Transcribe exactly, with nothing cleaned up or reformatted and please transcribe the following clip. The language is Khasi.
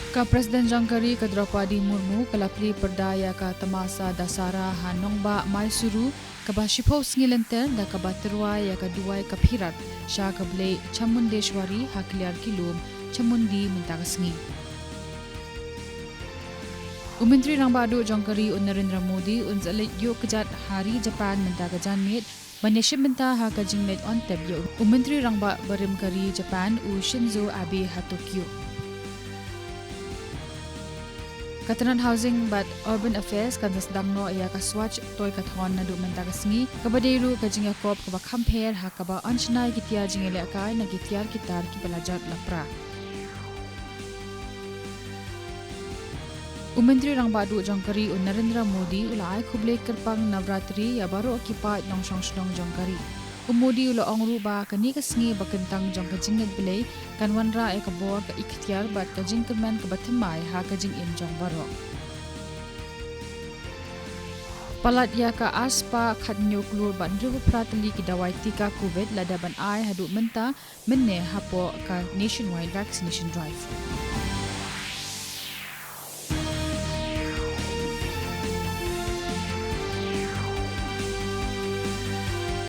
Ka President jong ka ri ka Droupadi Murmu ka la plie pyrda ïa ka tamasa Dasara ha nongbah Mysuru kaba shiphew sngi lynter da kaba tyrwa ïa ka duwai ka phirat sha ka blei Chamundeshwari ha kliar ki lum Chamundi mynta ka sngi. U Myntri Rangbah Duh jong ka ri u Narendra Modi un sa leit ïuh kjat ha ri Japan mynta ka janmiet ban ïashim bynta ha ka jingleit on tep ïa u Myntri Rangbah barim ka ri Japan u Shinzo Abe ha Tokyo. Ka tnat Housing bad Urban Affairs kan sa sdang noh ïa ka Swachh Toykathon naduh mynta ka sngi, kaba dei ruh ka jingïakop kaba kham pher ha kaba yn shna ïa ki tiar jingïalehkai na ki tiar ki tar kiba la jot la pra. U Myntri Rangbah Duh jong ka ri u Narendra Modi u la ai khublei kyrpang Navratri ïa baroh ki paid nongshong shnong jong ka ri. U Modi u la ong ruh ba kane ka sngi ba kyntang jong ka jingngeit Blei kan wanrah ïa ka bor, ka iktiar bad ka jingkyrmen kaba thymmai ha ka jingim jong baroh. Palat ïa ka arspah khathynñiew klur bad hynriewphew phra tylli ki dawai tika Covid la dep ban ai haduh mynta mynne hapoh ka Nationwide Vaccination Drive.